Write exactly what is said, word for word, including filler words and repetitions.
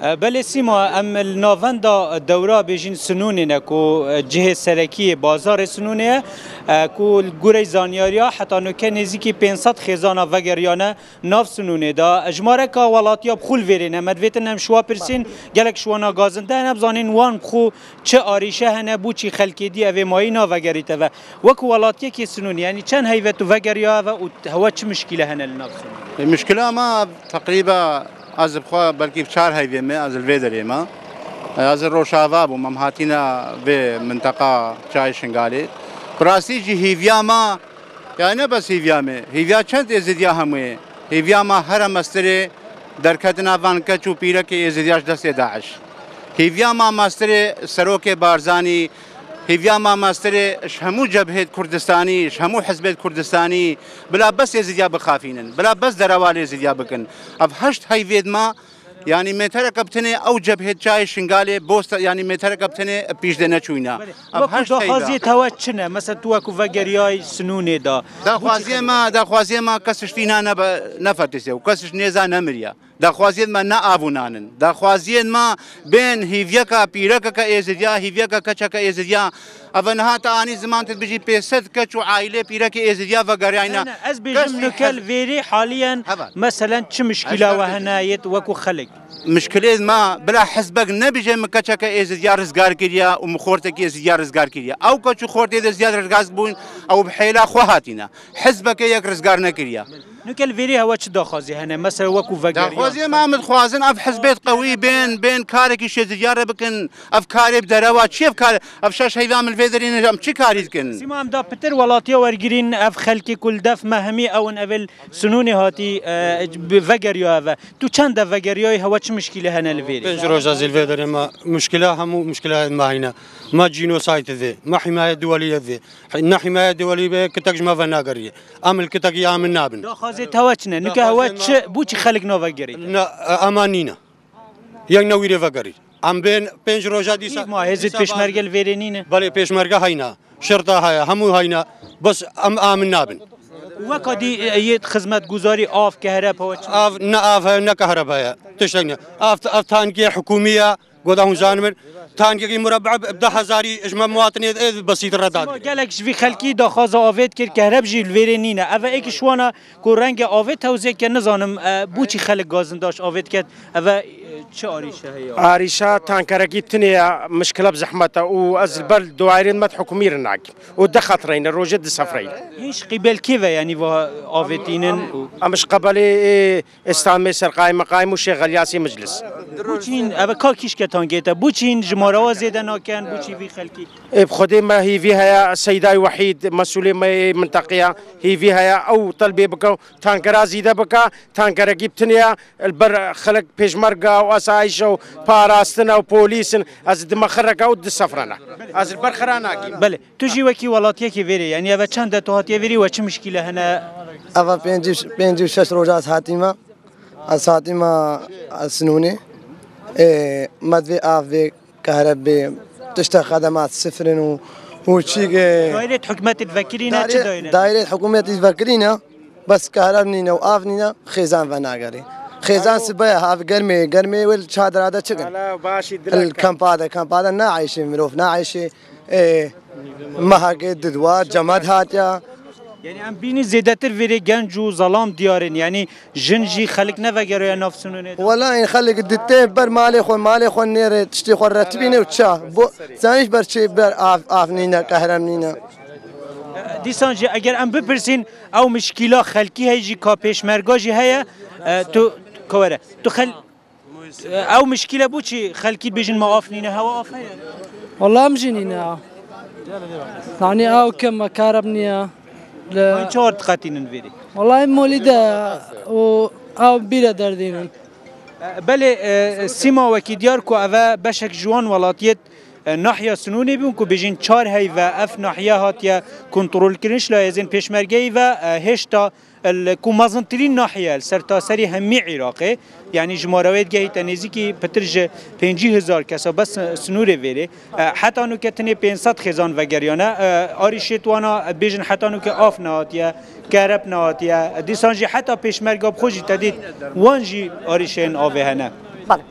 E, belê Sîma, em li navenda dewra bêjin Sinûnê ne ku, e, cihê serekî yê bazarê Sinûnê ye, e, ku li gorî zanyariya heta nuke nêzîkî pênc sed xêzana vegeriyane nav Sinûnê de. Jimareka welatiya bi xwe li vêrê ne. Me divêtin em şiwa pirsîn, gelek şiwana gazinde hene, bizanîn wan bi xwe çi arîşe hene, bo çî xelkê dî evê mayî navegerîte ve. Wekî welatiyekê Sinûnê, yanî çend heyve tu vegeriya ve û hewa çi mişkîle hene li nav Sinûnê? E, mişkila me teqrîba ez bi xwe belkî bi çar heyvê me, ez li vê derê me. E, ez li Rojava bûm, em hatîne vê minteqa Çayê Şingalê. Bi rastî jî hîviya me, ya ne bes hîviya me, hîviya çend êzidiya hemûyê. Hîviya me here mestirê derketina van keç û pîrekê êzidiya ji destê DAIŞ. Hîviya me mestirê Serokê Barzanî, hîviya me mestirê ji hemû cebhêt Kurdistanî, ji hemû hizbêt Kurdistanî, bila bes êzidiya bixafînin, bila bes derewa lê êzidiya bikin. Ev heşt heyvêd me, yanî mêtereke bi tenê ew cebhêt Çayê Şingalê, bosta, yanî mêtereke bi tenê pîş de neçûyne. Ev Wekî heşt heyva. Daxwaziyê te we çi ne? Mesela tu wekî vegeriyayî Sinûnê de. Daxwaziyê me, daxwaziyê me kes ji tîna nebe-, nefertîsiye û kes ji nêza nemiriye. Daxwaziyên me ne av û nan in. Daxwaziyên me bên hîvyeka pîrekeke êzidiya, hîvyeka keçeke êzidiya. Eve niha te anî ziman tu dibêjî pênc sed keç û aîlê pîrekê êzidiya vegeriyayne. Ne, ne, ez bêjim Kes nuke li vêrê haliyen Heval. Meselen çi mişkîla Ez we hene yêt wekî xelk? Mişkilê me bila hizbek nebêje min keçeke êzidiya rizgar kiriye û min xortekî êzidiya rizgar kiriye. Ew keç û xortê êzidiya rizgar bûn, ew bi hêla xwe hatîne. Hizbeke yek rizgar nekiriye. Nuke li vêrê hewa çi daxwazî hene? Mesela wekî vegeriyayî. Daxwaziyê me em dixwazin ev hizbêt qewî bên, bên karekî şêzirya re bikin. Ev karê bi derewa çi ev kar, ev şeş heyva min vê derî ne, em çi karî dikin? Sîma em da pitir welatiya wergirîn, ev xelkê ku li def me hemî ew in, ev li Sinûnê hatî, e, bi vegeriya eve. Tu çend de vegeriyayî hewa çi mişkîle hene li vêrê? Pênc roja zî li vê derê me mişkila hemû mişkila me heyne. Me cînosayt vê, me hîmaye duwelî vê. Ne hîmaye dewelî be, kitek ji me ve nageriyê. Em li kitekî ya min nabin. Daxwazê te we çi ne? Nuke hewe Daxwazê me çi, bo çi xelk navegerî? Ne, e, ema nîne. Yek ne wîrê vegerî. Em bên pênc roja dîsa. Hîv ma hêzê dîsa pêşmerge li vêrê nîne? Belê pêşmerge heyna. Şirta heye, hemû heyna. Bes em amin nabin. Weka dî, e, yê xizmetguzarî, av, kehreb, hewe çi? Av, ne av heye, ne kehreb heye. Tiştek ne. Av, av tankê hikûmî ye. Goda hûn zanibin, tankekî murebe bi deh hezarî ji me muwatinê ê besîtir re Sîma dadgirê. Gelek ji vî xelkî daxwaza avê dikir, kehreb jî li vêrê nîne. Ev e êkî ji wana ku renge avê tewzê ke nizanim, e, bo çi xelk gazindaş avê diket, ev e, e, çi arîşe heye? Arîşa tankerekî tinê ye, mişkile bi zehmet e û ez li ber daîrên me di hikûmî re nakim û dixetireyne, rojê disefreyne. Hîn ji qîbel kê ve, yanî va avêtînin û Em ji qebelê, ê, Îslamê Serqayî Meqayîm û Şêx Elyasê Miclis. Bo çi hîn, ev ka kîşke tankê te, bo çi hîn jimara wa zêde nakin, bo çi vî xelkî? Ê, bi Xwedê me hîvî heye, Seydayê Wehîd, mesûlê me yê minteqiya, hîvî heye, ew telbê bike, tankera zîde bike, tankerekî bi tinê ye, li ber xelk pêşmerga û esayîşe û parastin e û polîs in, ez di me xireke û di sefrene. Ez li ber xira nagîm. Belê. Tu jî wekî welatiyekî vêrê, yanî eve çend e tu hatiye vêrê we çi mişkîle hene? Eva pêncî, pêncî û şeş roja ez hatîme. Ez hatîme, ez Sinûnê. Ê, me divê av bê, kehreb bê, tişta xedemat sifir in û, û çîk, ê, Daîrê hikûmetê vekirîne, çi daîre? Daîrê hikûmetê vekirîne, bes kehreb nîne û av nîne, xêzan venagerê. Xêzan sibe ye, havê germê, germê wê li çadira de çikin. Hala başî dilek. Li kampa de, kampa de naeyşê mirov, naeyşê Ê, mehekê didwa, cemed hatiya. Yanî em bînî zêdetir vêrê genc û zelam diyar in. Yanî jin jî xelk nevegeroya nav Sinûnê de. Wela in xelk dite ber malê xwe, malê xwe nêrê, tiştê xwe retibîne û ça. Bo zanîş ber çê ber av, av nîne, qehrem nîne. Dîsan jî eger em bipirsîn, ew mişkîla xelkî heye jî ka pêşmerga jî heye, e, tu, kewere. Tu xel-, Ew mişkîle bo çi xelkî dibêjin me af nîne, hewa af heye? Wela em jî nîne. Yanî ew kim me kareb niye. Li Hûn çawar diqetînin vêrê? Wela em molî de û ew bîre derdînin. Belê, e, Sîma wekî diyar ku ev e beşek ji wan welatiyêt, e, nahiya Sinûnê bûn ku bêjin çar heyve ev nahiye hatiye kontrolkirin ji layê hêzên pêşmergeyî ve, e, hêşta Li ku mezintirîn nahiye li sertaserî hemî Iraqê, yanî jimara wê digehîte nêzîkî pitir ji pêncî hezar kesa bes sinûrê vêrê. E, heta nûke tenê pênc sed xêzan vegeriyane. E, arîşêt wana, e, bêjin heta nûke av nehatiye, kereb nehatiye. E, dîsan jî heta pêşmerga bi xwe jî te dît wan jî arîşeyên avê hene. Belê.